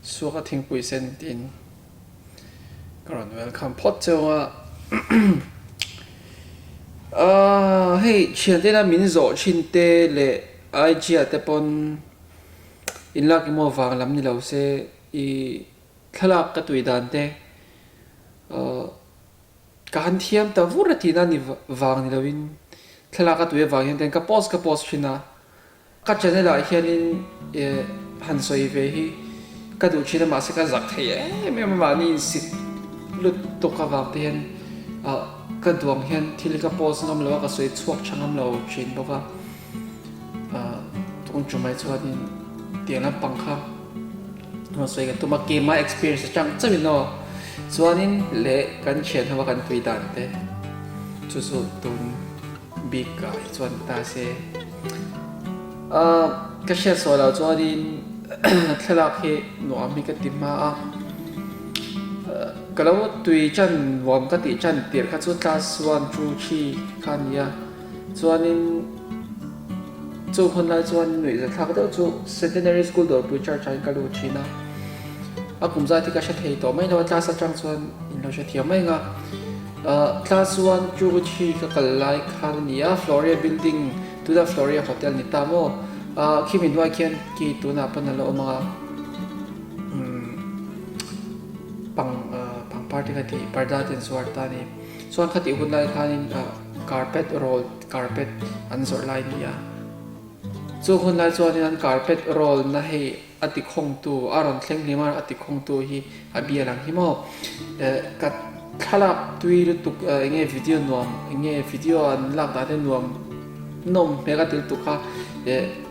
Suaka thingpui sen tiin ka rawn welcome phawt cheu a. Ahh hei thiantena min zawh thin te leh IG ah te pawn inlak emaw vang lam ni lo se i thlalak ka tui dan te ahh ka han thiam ta vur a tihna ni vang ni loin thlalak a tui avang hian ten ka post ka post thin a. Ka channel ah hianin han sawi ve hi ka duh thin a mahse ka zak thei em em a mahni insit lut tuk avang te hian ka duang hian thil ka post ngam lo a ka sawi chhuak tha ngam lo thin bawk a tun chu mai chuanin tiang lampang kha rawn sawi ka tum a keimah experience atang chauhin aw chuanin leh kan thian ho a kan tui dan te chu chu tun. Bik ah hi chuan ta se. Ka hriat sawi loh chuanin thlalak hi nuam hi ka ti hma a. Ka lo tui chan nuam ka tih chan tirh kha chu class one two three kha a ni a. Chuanin chu hun lai chuan nuihzathlak deuh chu Centenary School Dawrpui Church ah hian ka lut thin a. A kum zat hi ka hre thei tawh mai lo a class atang chuan in lo hrethiam mai ang a. Class one two three ka kal lai khan a ni a, Floria building tuna Floria hotel ni ta maw? Khimi hnuai khian khi tunah pawn a la awm ang a, pang pangpar te kha tih parda te an zuar ta a ni. Chuan khatih hun lai khanin carpet roll carpet an zawrh lai a ni a, chu hun lai chuanin an carpet roll na hei A tikhawngtu, a rawn thleng hlim a, a tikhawngtu hi a bial ang hi maw? Ka thlalak tui lutuk eng nge video nuam, eng nge video an lak dan te nuam nawm hmel ka ti lutuk kha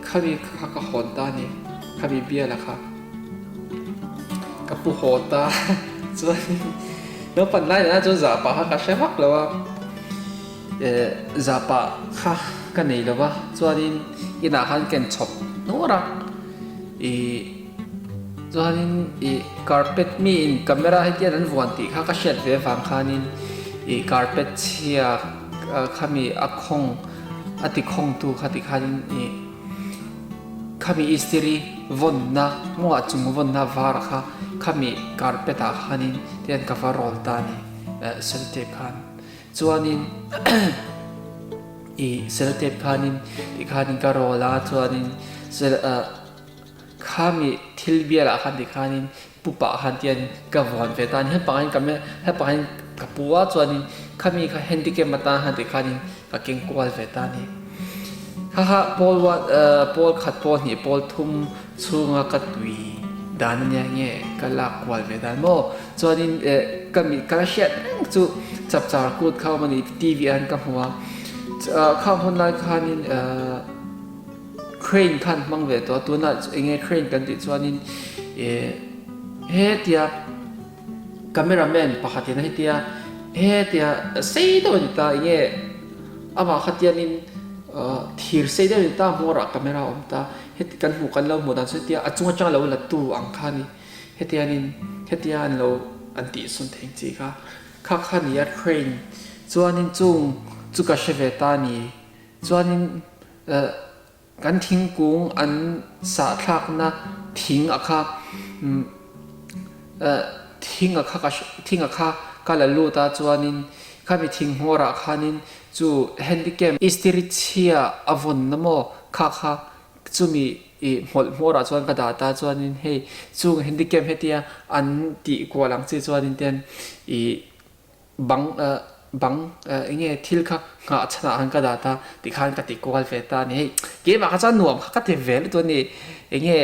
khami kha ka hawn ta a ni, khami bial a kha ka pu haw ta chuan naupang lai nena chuan zah pah kha ka hre vak lo a, zah pah kha ka nei lo va chuanin inah khan ken chhawp nuar a. Ih chuanin ih carpet mi in camera hetian an vuan tih kha ka hriat ve avang khanin ih carpet chhia khami a khawng a ti khawngtu kha ti khanin ih khami istiri vawnna maw a chung vawnna var kha khami carpet ah khanin tihian ka va roll ta a ni sellotape khan chuanin Ih sellotape khanin tih khanin ka roll a chuanin khami thil bialah khan tih khanin pupah khan tian ka vuan ve ta a ni hepangin ka hepangin ka pu a chuanin khami kha handicap atan khan tih khanin ka keng kual ve ta a ni. Kha kha pawl one pawl khat pawl hnih pawl thum chhunga ka tui dan ania nge ka lak kual ve dan maw chuanin ka mit ka la hriat reng chu chapchar kut kha awm a ni T_V ah hian ka hmu a khang hun lai khanin crane khan hmang ve tawh a tunah eng nge crane kan tih chuanin hetia camera man pakhat in hetia hetia sei deuh a ni ta eng nge amah kha tianin thir sei deuh a ni ta hmawrah camera a awm ta. Heti kan hmuh kan lo hmuh dan chu hetia a chung atanga lo la tu ang kha a ni. Hetianin hetia an lo an tih sawn thei ang chi kha. Kha kha ni a crane chuanin chung chu ka hre ve ta a ni. Chuanin eh kan thingkung an sahthlakna thing a kha umm eh thing a kha ka thing a kha ka la lut a chuanin khami thing hmawrah khanin Chu handicap istiri chhia a vawn na maw? Kha kha chumi i hmawlh hmawrah chuan ka dah ta chuanin hei chung handicap hetia an tih kual ang chi chuanin ten i bang bang eng nge thil kha nghah chhanah khan ka dah ta tikhan ka ti kual ve ta a ni. Hei keimah kha chuan nuam kha ka ti ve lutuk a ni. Eng nge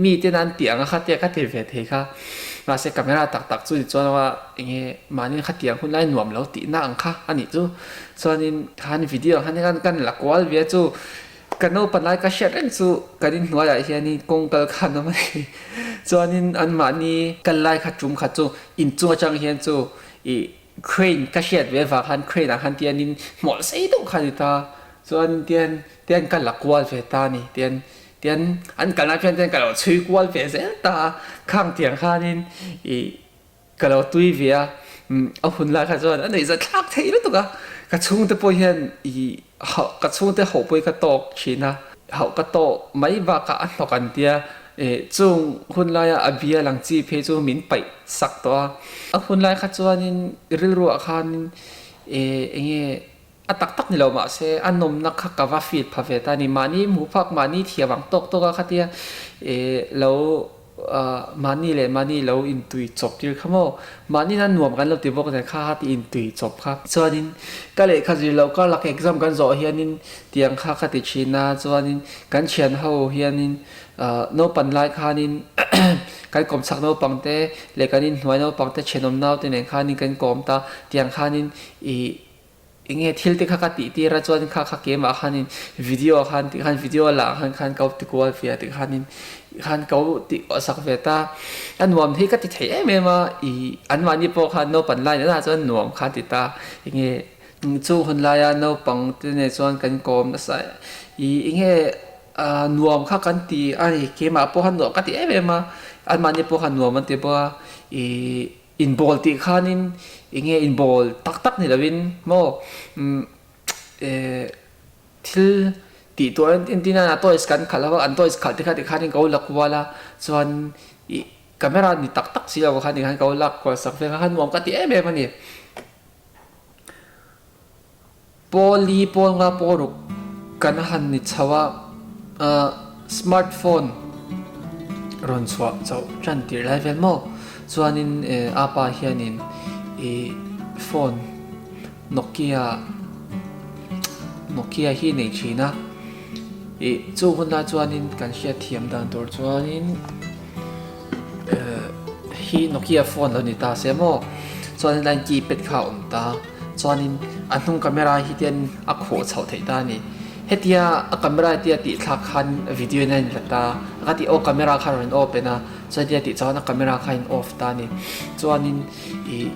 miten an tih ang a kha tia ka ti ve thei kha. Mahse camera tak tak chu ni chuan a eng nge mahni khatiang hun lai nuam lo tihna ang kha a nih chu. Chuanin khan video ang khan kan la kual ve a chu ka naupan lai ka hriat reng chu kan inhnuaiah hianin kawng kal khan awm a ni. Chuanin anmahni kal lai kha tum khat chu inchung atang hian chu ih crane ka hriat ve avang khan crane ah khan tianin hmawlh sei deuh kha a ni ta. Chuan tian tian ka la kual ve ta a ni tian Tian an kalna khian tian ka lo chhui kual ve zel ta a, khang tiang khanin ih ka lo tui ve a, a hun lai kha chuan a nuihzat thlak thei lutuk a, ka chhungte pawh hian ih hauh ka chhungte hauh pawh hi ka tawk thin a, hauh ka tawh mai bakah a hnawk an tia. Chung hun laia a bial ang chi phei chu min paih sak tawh a. A hun lai kha chuanin rilruah khanin eng nge a tak tak ni lo mahse a nawmna kha ka va feel pha ve ta a ni. Mahni hmuh phak mahni thiam ang tawk tawk a khatia lo Mahni leh mahni lo intui chawp tir kha maw? Mahni nan nuam kan lo ti bawk nen kha ti intui chawp kha. Chuanin ka lehkha zir loh kar lak exam kan zawh hianin tiang kha ka ti thin a, chuanin kan thian ho hianin naupan lai khanin kan kawm chak naupang te leh kan inhnuai naupang te thenawm naute nen khanin kan kawm ta, tiang khanin ih Enge thil te kha ka tih tir a chuan kha kha keimah khanin video khan tih khan video lah khan khan ko ti kual ve a tih khanin khan ko tih sak ve ta a nuam hi ka ti thei em em a i anmahni pawh khan naupan lai nana chuan nuam khan ti ta enge chu hun laia naupang te nen chuan kan kawm nasa i enge nuam kha kan ti a ni keimah pawh khan nuam ka ti em em a anmahni pawh khan nuam an ti bawk a i. Inbawl tih khanin eng nge inbawl tak tak ni lovin maw thil tih tur an entir nana toys kan khalh a an toys khalh te kha tikhanin ka lo la kual a chuan ih camera ni tak tak si lo khan tikhan ka lo lak kual sak vel kha nuam ka ti em em a ni. Pawli pawl nga pawh ruk kan han ni chho a, smart phone rawn chhuah chauh tan tirh lai vel maw? Chuanin a pa hianin ih phone Nokia Nokia hi nei thin a, ih chu hun lai chuanin kan hriat thiam dan tur chuanin. Hi Nokia phone lo ni ta se maw chuanin line keypad kha a awm ta chuanin a hnung camera hi te a khawh chhoh theih ta a ni hetia a camera hetia tih thlak khan video in a in la ta a tih aw camera kha a rawn open a chuan hetia tih chuan a camera kha a in off ta a ni chuanin ih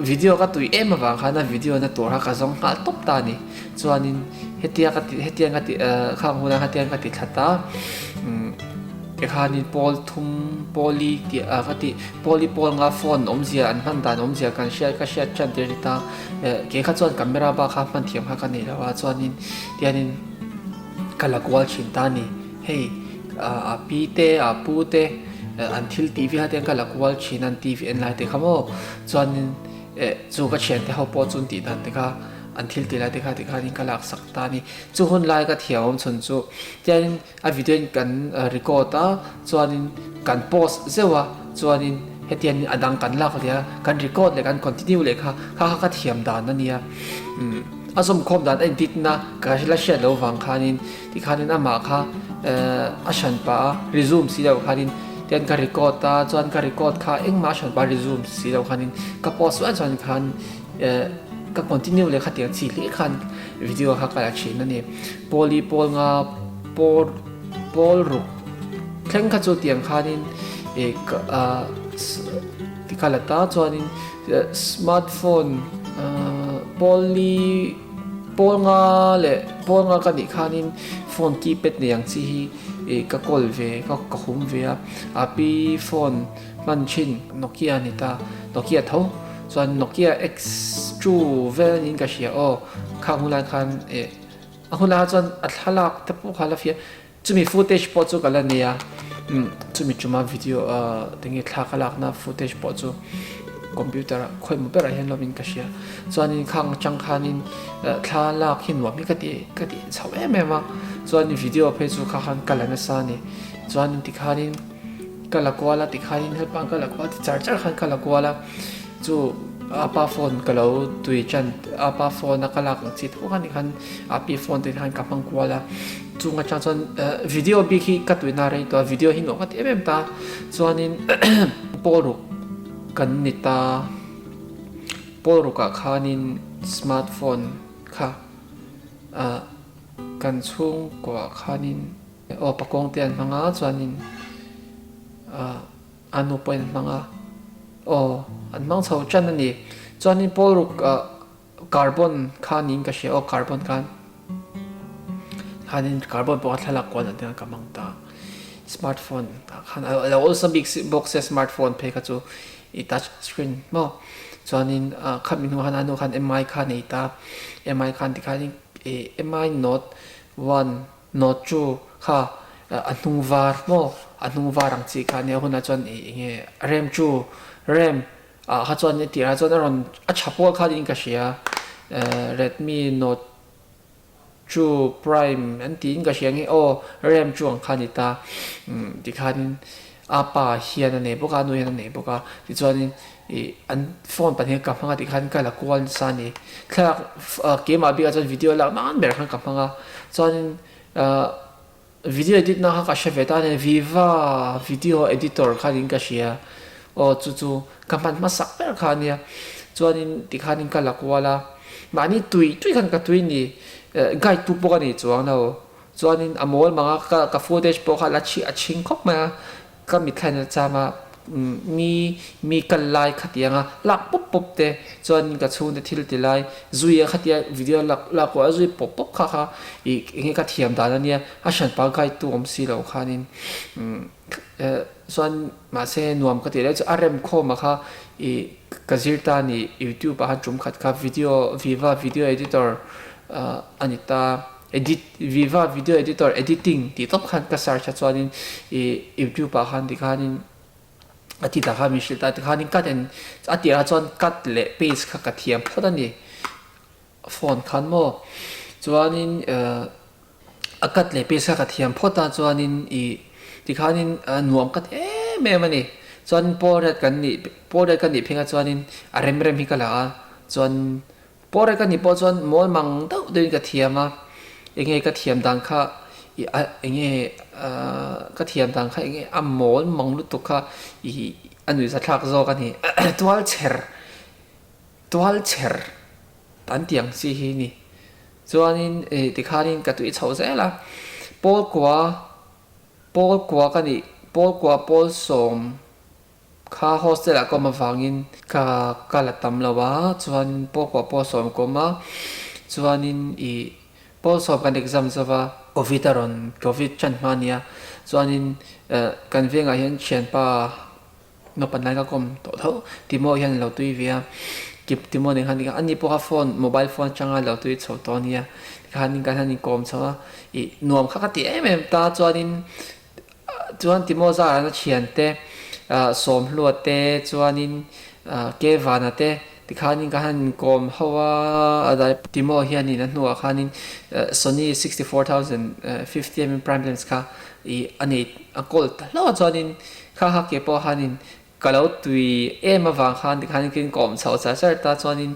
video ka tui em avang khan a video na tur kha ka zawng nghal tawp ta a ni chuanin hetia ka tih hetiang ka tih khang hunah hetiang ka ti thla ta umm. Tikhanin pawl thum pawli tih a ka tih pawli pawl nga phone awmzia an hman dan awmzia kan hriat ka hriat tan tir ta eh kei kha chuan camera bak kha hman thiam kha ka nei lo a chuanin tianin ka la kual thin ta a ni hei a pi te a pu te an thil tih vial te ka la kual thin a an TV en lai te kha maw chuanin eh chu ka thian te ho pawh chu an tih dan te kha an thil tih lai te kha tikhanin ka laksak ta a ni chu hun lai ka thiam awm chhun chu tianin. A video in kan record a, chuanin kan post zeuh a, chuanin hetiangin a dang kan lak leh a, kan record leh kan continue leh kha kha kha ka thiam dan a nia. Umm a zawmkhawm dan a edit na ka la hriat loh vang khanin tikhanin amah kha a hran pah a, resume si loh khanin tian ka record a, chuan ka record kha engmah a hran pah a resume si loh khanin ka post chuan chuan khan ka continue leh kha tiang chi hle khan video kha ka la thin a ni. Pawli pawl nga pawl pawl ruk thleng kha chu tiang khanin ih ah ti kha la ta chuanin smart phone ah pawli pawl nga leh pawl nga ka nih khanin phone keypad nei ang chi hi ih ka kawl ve ka ka hum ve a a pi phone hman thin Nokia a ni ta Nokia tho chuan Nokia X two vel niin ka hria aw khang hunah khan ih. A hunah chuan a thlalak te pawh kha la fiah chumi footage pawh chu ka la nei a umm chumi tuma video ah tinge thla ka lakna footage pawh chu computer ah khawimaw berah hian lawmin ka hria chuanin khang atang khanin thla lak hi nuam hi ka ti ka ti chho em em a chuan video phei chu kha khan ka la nasa a ni chuanin tikhanin ka la kual a tikhanin helpa ka la kual ti char char khan ka la kual a. Chu a pa phone ka lo tui tan a pa phone a ka lak ang chi tho khan khan a pi phone te khan ka hmang kual a chung atang chuan video bik hi ka tuina rei tawh a video hi nuam ka ti em em ta chuanin pawl ruk kan ni ta pawl ruk ah khanin smart phone kha ah kan chhungkuah khanin aw pakawng te an hmang a chuanin ah. A nu pawhin an hmang a, aw an hmang chho tan a ni. Chuanin pawl ruk ah carbon kha niin ka hria aw carbon khan khanin carbon pawh kha thlalak kual dan te khan ka hmang ta. Smartphone ah khan a lo awlsam bik bawk sia smartphone phei kha chu i touch screen maw. Chuanin khami hnuah khan a nu khan mi kha a nei ta, mi khan tikhanin ih mi note one. Note chu kha a hnung var maw a hnung var ang chi kha ania hunah chuan ih enge rem chu rem ah kha chuan a tirah chuan a rawn a tha pawl kha niin ka hria Redmi Note Chu Prime an tiin ka hria nge aw Rem chu ang kha a ni ta tikhanin a pa hian a nei bawk a a nu hian a nei bawk a tichuanin ih an phone pahnih ka hmang a tikhan ka la kual nasa a ni thlalak keimah bikah chuan video lak nan ber khan ka hmang a chuanin ah. Video edit na kha ka hre ve ta ania, Viva video editor kha niin ka hria, aw chu chu ka hman hmasak ber kha ania, chuanin tikhanin ka la kual a, mahni tui tui khan ka tui ni, guide tu pawh ka nei chuang lo, chuanin a mawl mang a, ka ka footage pawh kha la chhi a chhing khawp mai a. Ka mitthla a cham a, mi mi kal lai khatiang a lak pawp pawp te chuan ka chhungte thil ti lai zui a khatia video lak lak pawh a zui pawp pawp kha kha ih enge ka thiam dan a nia a hranpa guide tu awm si lo khanin chuan mahse nuam ka tih leh chu a rem khawm a kha ih ka zir ta a ni youtube ah khan tum khat kha video viva video editor a ni ta. Edit Viva video editor editing tih tawp khan ka search a chuanin ih youtube ah khan tikhanin a ti tak khan min hrilh ta tikhanin cut and a tirah chuan cut leh paste kha ka thiam phawt a ni phone khan maw chuanin eh a cut leh paste kha ka thiam phawt a chuanin ih tikhanin nuam ka ti em em a ni chuan pawlriat kan nih pawlriat ka nih pheng ah chuanin a rem rem hi ka la a chuan. Pawr ka nih pawh chuan mawl mang deuh deuhin ka thiam a, enge ka thiam dan kha ih a enge ka thiam dan kha enge a mawl mang lutuk kha ih a nuihza thlak zawk a ni. Tual chher tual chher an tih ang chi hi ni. Chuanin ih tikhanin ka tui chho zel a, pawl kua pawl kua ka nih pawl kua pawl sawm. Kha hostel ah ka awm avangin ka ka la tam lo a, chuanin pawkua pawh sawm ka awm a, chuanin ih pawl sawm kan exam zo va, covid a rawn covid ṭan hma a nia, chuanin eh kan vengah hian thianpa naupang lai ka kawm tawh tho Timo hian a lo tui ve a, kip Timo nen khan ani pawh kha phone mobile phone atanga lo tui chho tawh a nia, tikhanin kan han inkawm chho a, ih nuam kha ka ti em em ta chuanin. Chuan Timoza a thiante Sawmhlua te chuanin Kevana te tikhanin ka han inkawm ho a, a dai Timo hianin a hnuah khanin Sony 64050 mm prime lens kha ih a nei a kawl ta hlauh a chuanin kha kha ke pawh khanin ka lo tui em avang khan tikhanin ka inkawm chho char char ta chuanin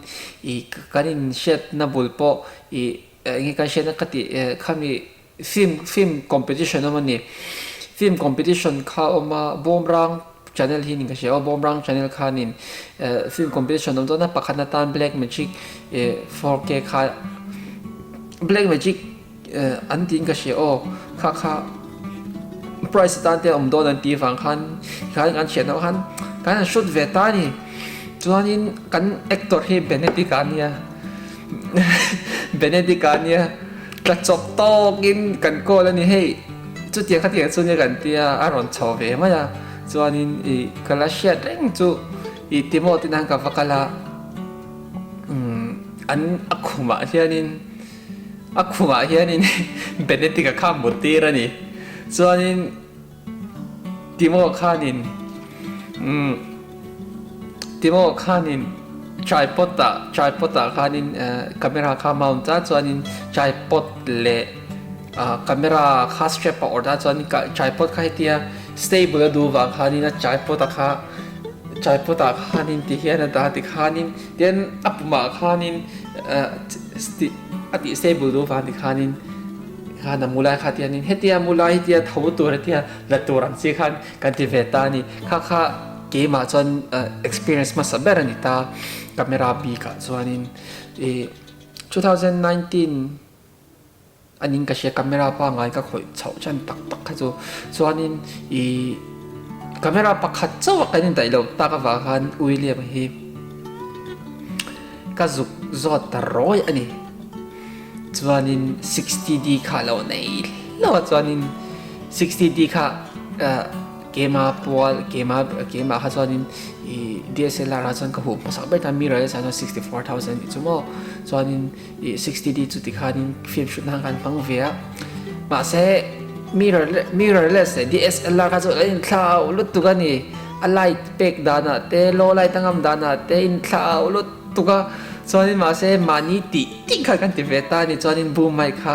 ih kan inhriatna bul pawh ih enge kan hriatna ka tih khami Film film competition awm a ni. Film competition kha a awm a, Bawmrang channel hi ni ka hria aw, Bawmrang channel khanin film competition awm dawn a, pakhat atan Black Magic 4K kha Black Magic an tiin ka hria aw, kha kha prize atan te awm dawn an tih vang khan khan kan hriat loh khan kan han shoot ve ta a ni. Chuanin kan actor hi Benedict a nia Benedict a nia. Tla chawp tawkin kan call a ni hei, chutiang khatiang chu nia kan tia a rawn chho ve mai a, chuanin ih ka la hriat reng chu ih Timo te nan ka va kal a, umm an a khumah hianin a khumah hianin Benedict a kha mut tir a ni, chuanin. Timo khanin umm Timo khanin tripod ah tripod ah khanin camera kha mount a chuanin tripod leh ah camera kha strap a awrh a chuanin tripod kha hetia stable a duh vang khanin a tripod a kha tripod ah khanin ti hian a dah a tikhanin tin a pumah khanin a tih stable duh vang tikhanin. Khan a mu lai kha tianin hetia mu lai hetia tho tur hetia la tur ang chi khan kan ti ve ta a ni. Kha kha keimah chuan experience hmasa ber a ni ta camera bikah chuanin ih 2019 anin ka hria camera pangngai ka khawih chhoh chan tak tak kha chu chuanin ih camera pakhat chauh a kan indaih loh tak avang khan William hi ka zuk zawt ta rawi a ni. Chuanin 60D kha a lo nei hlauh a chuanin 60D kha keima pual keima keimah kha chuanin ih DSLR ah chuan ka huh hmasak ber ta mirrorless ah chuan 64000 tih chu maw chuanin ih 60D chu tikhanin film shoot nan khan hmang ve a mahse. Mirror mirrorless leh DSLR kha chu a inthlau lutuk a ni. A light pek danah te, low light a ngam danah te a inthlau lutuk a. Chuanin mahse mahni tih tih kha kan ti ve ta a ni. Chuanin boom mic kha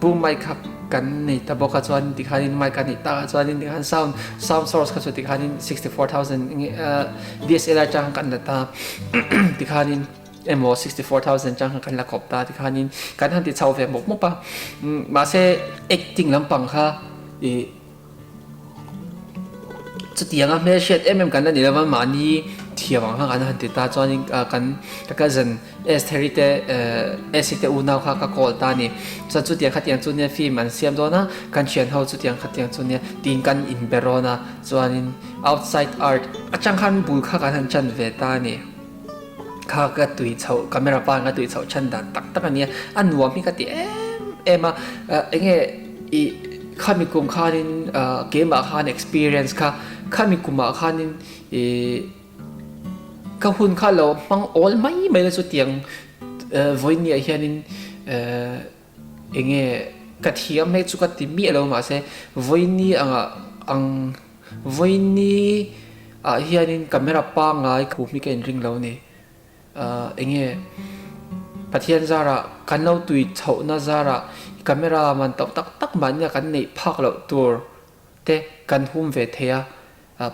boom mic kha kan nei ta bawk a. Chuanin tikhanin mic a neih takah chuanin tikhan sound sound source kha chu tikhanin 64,000 DSLR atang kan la ta tikhanin. Emaw 64,000 chang khan kan la kawp ta tikhanin kan han ti chho ve mawp mawp a. Mahse acting lampang kha ih chutianga hmelhriat em em kan la ni lova mahni thiam ang kha kan han ti ta chuanin kan ka cousin Estheri te Esi te unau kha ka call ta a ni. Chuan chutiang khatiang chu nia film an siam dawn a, kan thian ho chutiang khatiang chu nia tiin kan inbe rawn a chuanin outside art atang khan bul kha kan han chan ve ta a ni. Kha ka tui chhoh camera pa in ka tui chhoh chhan dan tak tak a nia a nuam hi ka ti em em a enge ih khami kum khanin keimah khan experience kha khami kumah khanin ih ka hun kha lo hmang awl mai mai la chu tiang vawinia hianin enge ka thiam hei chu ka ti miah lo mahse vawiini angah ang. Vawiini ah hianin camera pangngai khum hi ka inring lo a ni. Ahh enge Pathian zarah kan lo tui chhohna zarah camera man tawk tak tak mahnia kan neih phak loh tur te kan hum ve thei a,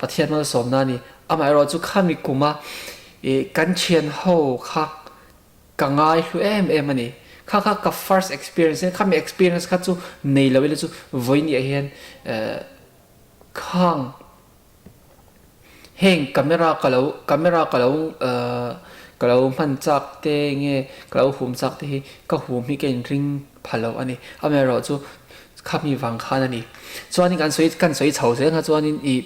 Pathian malsawmna a ni. Amaherawh chu khami kuma ih kan thian ho kha ka ngai hlu em em a ni. Kha kha ka first experience a ni, khami experience kha chu nei lo ila chu vawiini ah hian ehh Khang heng camera ka lo camera ka lo ahh ka lo hman chak te nge ka lo hum chak te hi ka hum hi ka inring pha lo a ni. Amaherawh chu khami vang khan a ni. Chuanin kan sawi kan sawi chho zel kha chuanin ih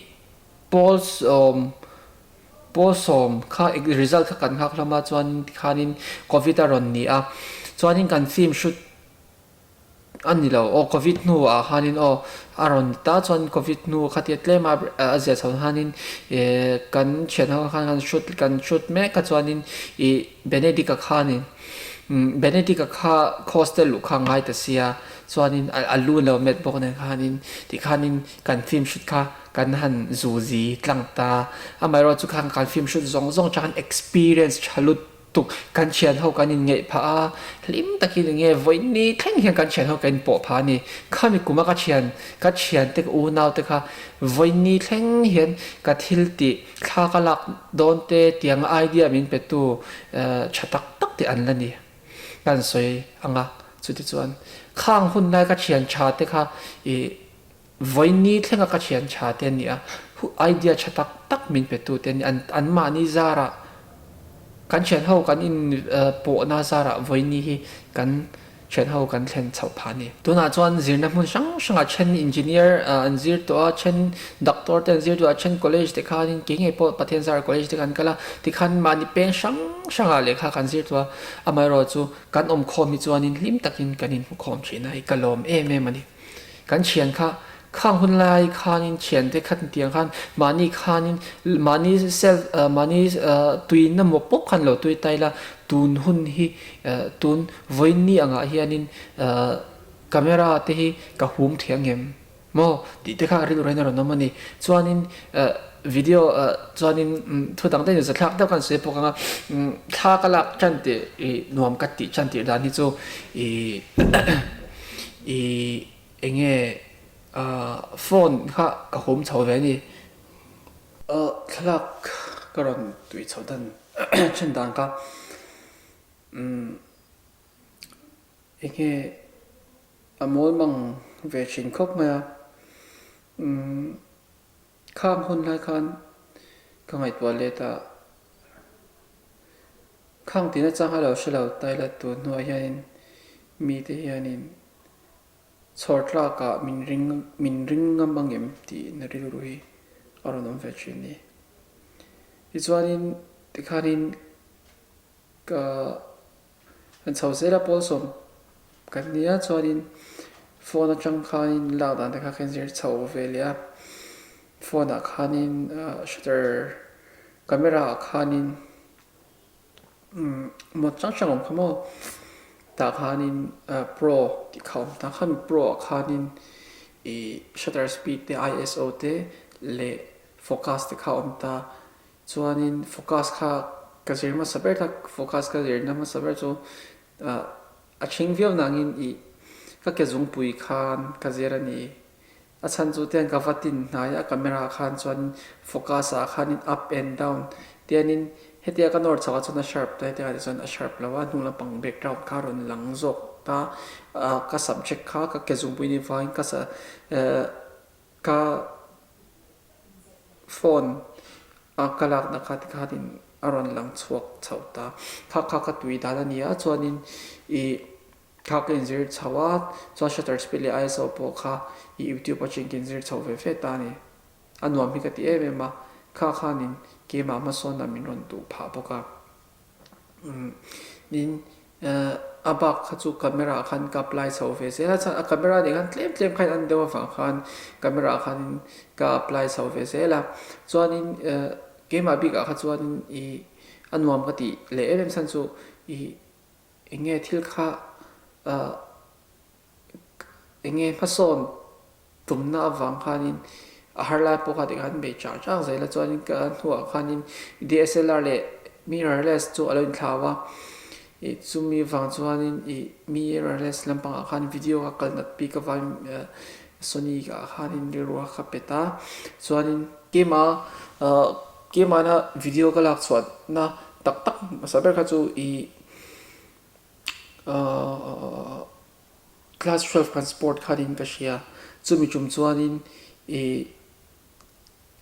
pawl sawm pawl sawm kha result kha kan nghak hlawm a chuanin tikhanin covid a rawn ni a chuanin kan film shoot A ni lo aw, Covid hnu ah khanin aw a rawn ni ta chuan Covid hnu khatia tlem a a zia chho khanin ih kan thian ho khan kan shoot kan shoot mek a chuanin ih Benedict-a khanin Benedict-a kha hostel luh kha a ngai ta sia chuanin a lu lo met bawk nen khanin tikhanin kan film shoot kha kan han zu zi tlang ta amaherawhchu chu khan kan film shoot zawng zawng atang khan experience tha lut Tuk kan thian ho kan inngeih phah a, hlim takin enge vawiin thleng hian kan thian ho kan inpawh phah a ni. Khami kuma ka thian, ka thiante ka unau te kha vawiin thleng hian ka thil tih thla ka lak dawn te tianga idea min pe tu tha tak tak te an la ni. Kan sawi ang a, chutichuan khang hun lai ka thian tha te kha ih Vawiini thlenga ka thian tha te an ni a, idea tha tak tak min pe tu te an ni. An anmahni zarah kan thian ho kan in pawhna zarah vawiini hi kan thian ho kan thlen chhoh phah a ni. Tunah chuan zirna hmun hrang hrangah then engineer an zir tawh a, then doctor te an zir tawh a, then college te khanin kei ngei pawh Pathian zarah college te kan kal a, tikhan mahni peng hrang hrangah lehkha kan zir tawh a, amaherawhchu kan awmkhawm hi chuanin hlim takin kan inhmukhawm thin a, hei ka lawm em em a ni. Kan thian kha khang hun lai khanin thiante khat tiang khan mahni khanin mahni self mahni tuina mawp pawp khan lo tui tai la tun hun hi tun vawiinni angah hianin camera te hi ka hum thiang em maw tih te kha rilru hian a rawn awm a ni. Chuanin video chuanin thu dang daih in thlak deuh khan sawi bawk ang a thla ka lak tan tih ih nuam ka tih tan tih dan hi chu ih Ih enge phone kha ka hum chho ve a ni. Thlalak ka rawn tui chho dan then dan kha umm enge a mawl mang ve thin khawp mai a umm khang hun lai khan ka ngaihtuah let a. Khang tina chang a lo hre lo taila tun hnuah hianin mite hianin chhawr tlakah min ring min ring ngam ang em tih na rilru hi a rawn awm ve thin ni. Tichuanin tikhanin ka han chho zel a pawl sawm kan nia chuanin phone atang khanin lak dan te kha ka inzir chho ve leh a, phone ah khanin shutter camera ah khanin Mawt hrang hrang awm kha maw? Tah khanin pro tih kha a awm ta. Khami pro ah khanin ih shutter speed te ISO te leh focus te kha a awm ta. Chuanin focus kha ka zir hmasa ber ta focus ka zirna hmasa ber chu ah a ṭhing viau nangin ih ka ke zungpui khan ka zir a ni. A chhan chu tiang ka va tin hnai a camera khan chuan focus ah khanin up and down tianin hetia ka nawr chhoh ah chuan a sharp ta hetia ka tih chuan a sharp lo a hnung lampang background kha a rawn lang zawk ta ah ka subject kha ka ke zungpui ni vangin ka sa eh ka phone a ka lakna kha tikhanin a rawn lang chhuak chhoh ta kha kha ka tui dan a ni a chuanin ih. Thla ka inzir chho a, chuan shutter speed leh ISO pawh kha i YouTube atangin ka inzir chho ve ve ta a ni. A nuam hi ka ti em em a, kha khanin keimah hmasawnah min rawn duh phah bawk a. Tin, a bak kha chu camera ah khan ka apply chho ve zel a, chuan a camera nih khan tlem tlem khan an deuh avang khan camera ah khanin ka apply chho ve zel a. Chuanin keimah bikah kha chuanin i a nuam ka tih leh em em chhan chu i Eng nge thil kha eng nge hmasawn tumna avang khanin a har lai pawh kha tikhan bei chang chang zel a chuanin ka hnuah khanin DSLR leh mirrorless chu a lo inthlau a ih chumi vang chuanin ih mirrorless lampangah khan video ka kal nat bik avangin Sony ah khanin rilru a ka pet a chuanin keimah keimahna video ka lak chhuahna tak tak hmasa ber kha chu ih. Class 12 kan sport khanin ka hria. Chumi tum chuanin ih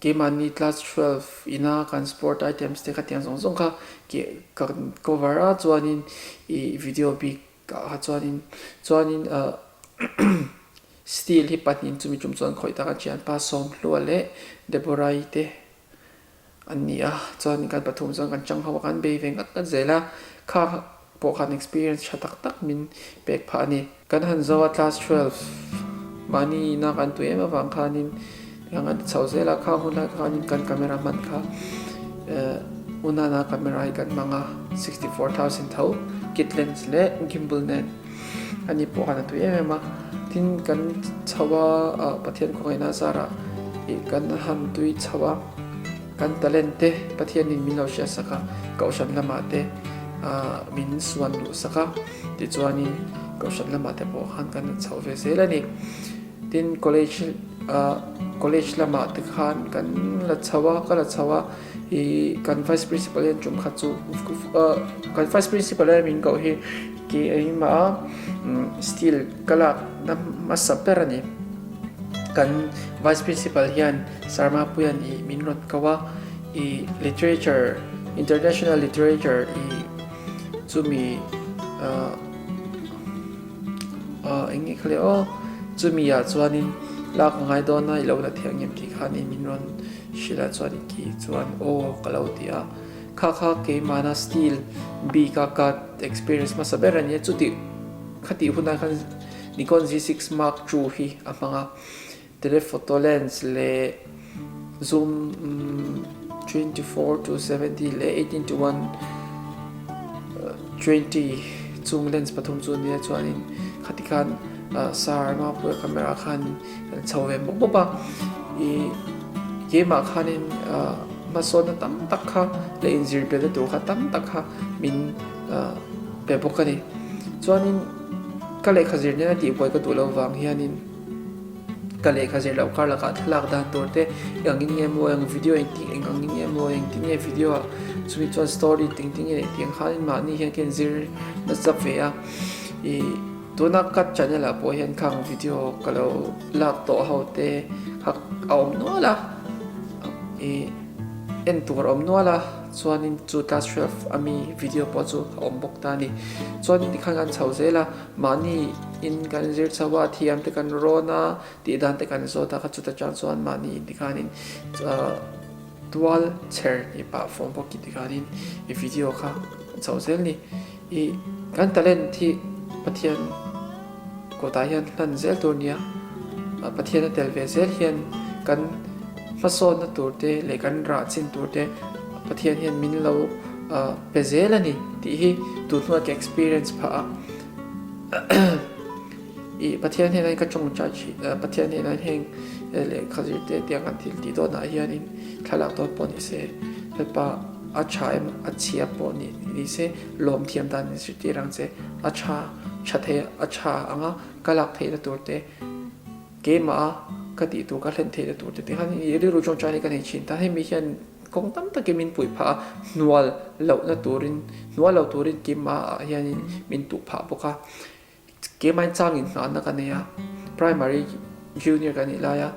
keimahni class 12 ina kan sport items te kha tiang zawng zawng kha kan cover a chuanin ih video bik ah kha chuanin chuanin ah steel hi pahnih chumi tum chuan khawih tak a thianpa Sawmhlua leh Deborah-i te An ni a, chuan kan pathum chuan kan chang ho a, kan bei ve ngat ngat zel a, kha pawh khan experience tha tak tak min pek phah a ni. Kan han zo a class 12 mahni ina kan tui em avang khanin kan han ti chho zel a, kha hun lai khanin kan camera hman kha unana camera hi kan hmang a, 64000 tho kit lens leh gimbal nen. Ani pawh khan a tui em em a, tin kan chho a Pathian khawngaihna zarah ih kan han tui chho a, kan talent te Pathianin min lo hriatsak a, Kohhran lamah te ah min suan luh sak a, tichuanin Kohhran lamah te pawh khan kan chho ve zel a ni. Tin college ah college lamah te khan kan la chho a, ka la chho a, ih kan vice principal hian tum khat chu kan vice principal hian min koh hi Keimah a steel ka lak na hmasa ber a ni. Kan Vice Principal hian Sir Mapuia'n ih min rawn ko a, ih Literature, International Literature ih chumi ah ah eng nge kha le aw, chumi ah chuanin lak a ngai dawn a i lo la thiang em tih khan ih min rawn hrilh a chuan ih chuan aw ka lo ti a. Kha kha keimahna steel bik a ka experience hmasa ber a nia, chuti khatih hunah khan Nikon Z6 Mark II hi a hmang a, telephoto lens leh zoom 24 to 70 leh 18 to 120 chung lens pathum chu a nia chuanin khati khan sar Mapuia camera khan kan chho ve bawk bawk a, ih keimah khanin hmasawnna tam tak kha leh inzir belna tur kha tam tak kha min pe bawk a ni. Chuanin ka lehkha zir nena tihbuai ka duh loh vang hianin ka lehkha zir loh kar lakah thlalak dan tur te eng angin nge maw eng video engtin eng angin nge maw engtin nge video ah chumi chuan story ting ting nge tih ang khanin mahni hian ka inzir nasa ve a ih Tuna ka channel ah pawh hian khang video ka lo lak tawh ho te kha a awm nual a, ih en tur a awm nual a, chuanin chu class 12 ami video pawh chu a awm bawk ta a ni. Chuanin tikhan kan chho zel a, mahni in kan zir chho a, thiam te kan rawn a, tih dan te kan zawt a, kha chuta chang chuan mahni in tikhanin ah tual chher tih pah fawm bawk in tikhanin i video kha kan chho zel a ni. I kan talent hi Pathian kawtah hian hlan zel tur nia, Pathian a tel ve zel hian kan hmasawnna tur te leh kan rah chin tur te Pathian hian min lo pe zel a ni tih hi tun hnuah ka experience phah a. I Pathian hnenah ka tawngtai thin a, Pathian hnenah heng lehkha zir te tiang kan thil tih dawnah hianin thlalak dawn pawh ni se, Lalpa a tha emaw a chhia pawh ni ni se lawm thiam dan in zirtir ang che, a tha tha thei a tha anga ka lak theihna tur te, keimah a ka tih tur ka hlen theihna tur te tikhan i rilru tawngtai hi ka nei thin ta, hemi hian kawng tam takin min puih phah a, hnual lohna turin hnual lo turin keimah ah hianin min tuh phah bawk a. Keimah changin nghahna ka nei a, primary junior ka nih laia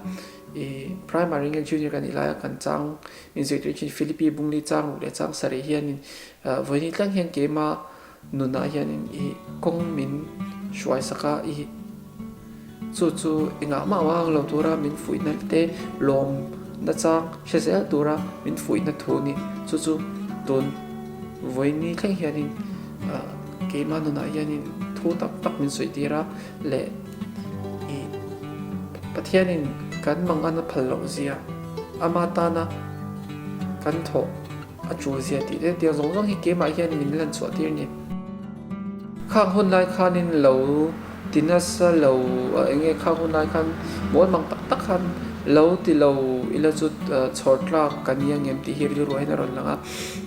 ih primary nge junior ka nih laia kan chang min zirtir thin Philippi Bungli chang ruk leh chang sarih hianin vawiin tlang hian keimah nunah hianin ih kawng min hruai sak a ih chu chu engah mah ang lo tura min fuihna te lawm nachang hre zel tura min fuihna thu a ni chu chu tun vawiin thleng hianin. Keimah nunah hianin thu tak tak min sawi tir a leh ih Pathianin kan mangan a phal loh zia, ama tana kan thawh a tul zia tih te tiang zawng zawng hi keimah hian min lan chhuah tir a ni. Khang hun lai khanin lo ti nasa lo eng nge khang hun lai khan mawl mang tak tak khan lo ti lo ila chu chhawr tlak ka nia ngem tih hi rilru hian a rawn lang a.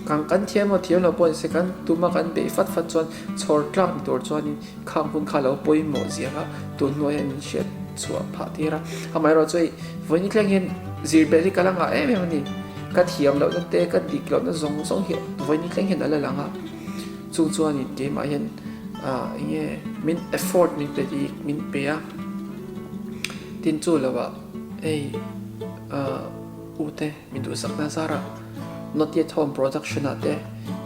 Kang kan thiam maw thiam lo pawh ni se kan tuma kan beih fat fat chuan chhawr tlak ni tur chuanin khang hun kha lo pawimawh zia kha tun hnuai hian min hriat chhuah phah tir a. Amaherawh chu hei vawiin thleng hian zir belh hi ka la ngah em em a ni. Ka thiam lohna te ka dik lohna zawng zawng hi vawiin thleng hian a la lang a. Chung chuanin keimah hian ah eng nge min effort min pe dik min pe a. Tin chu lovah hei ah ute min duhsakna zarah Not Yet Home production ah te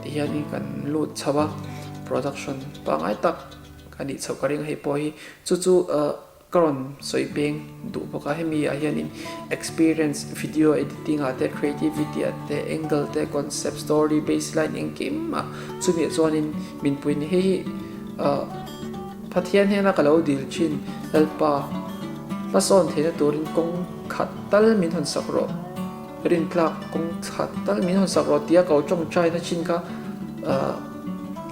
ti hianin kan lut chho a, production pangngai tak a nih chhoh ka ring a hei pawh hi chu chu ah ka rawn sawi peng duh bawk a, hemi ah hianin experience video editing ah te creativity ah te angle te concept story baseline engkim ah chumi ah chuanin min pui a ni hei hi ah Pathian hnena ka lo dil thin Lalpa hmasawn theihna turin kawng khat tal min hawn sak rawh. Rintlak kawng chhat tal min hawn sak rawh tia ko tawngtaina chin kha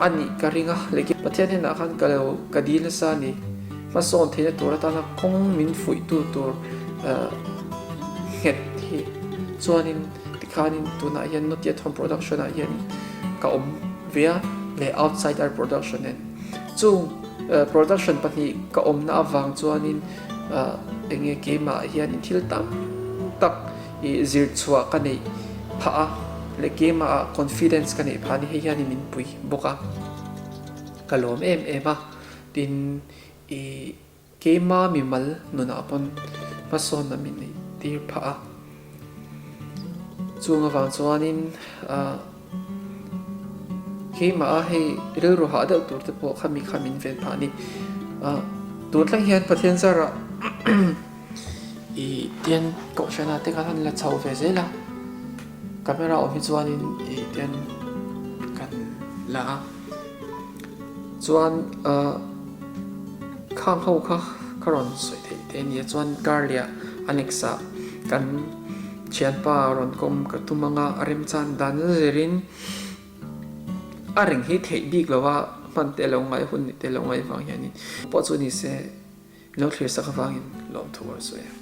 a nih ka ring a, leh Pathian hnenah khan ka lo ka dil nasa a ni. Hmasawn theihna tur atana kawng min fuihtu tur nghet hi chuanin tikhanin tunah hian Not Yet Home Production ah hian ka awm ve a leh Outsider Production nen. Chung production pahnih ka awmna avang chuanin Eng nge keimah hian thil tam tak i zir chhuah ka neih phah a leh keimah ah confidence ka neih phah a ni hei hian min pui bawk a ka lawm em em a tin i keima mimal nunah pawn hmasawnna min neih tir phah a chung avang chuanin ah. Keimah a hei rilru hah deuh tur te pawh khami kha min ven phah a ni. Ah tun thleng hian Pathian zarah ih tian kohhran ah te khan han la chho ve zel a, camera awm hi chuanin ih tian kan la a, chuan ah khang ho kha ka rawn sawi theih te a nia chuan karleh ah annex ah kan. Thianpa rawn kawm ka tum anga a remchan dan zirin a reng hi theih bik lo a, hman te lo ngai hun te lo ngai vang hianin pawh chu ni se lo thlir sak avangin lawmthu a sawi a.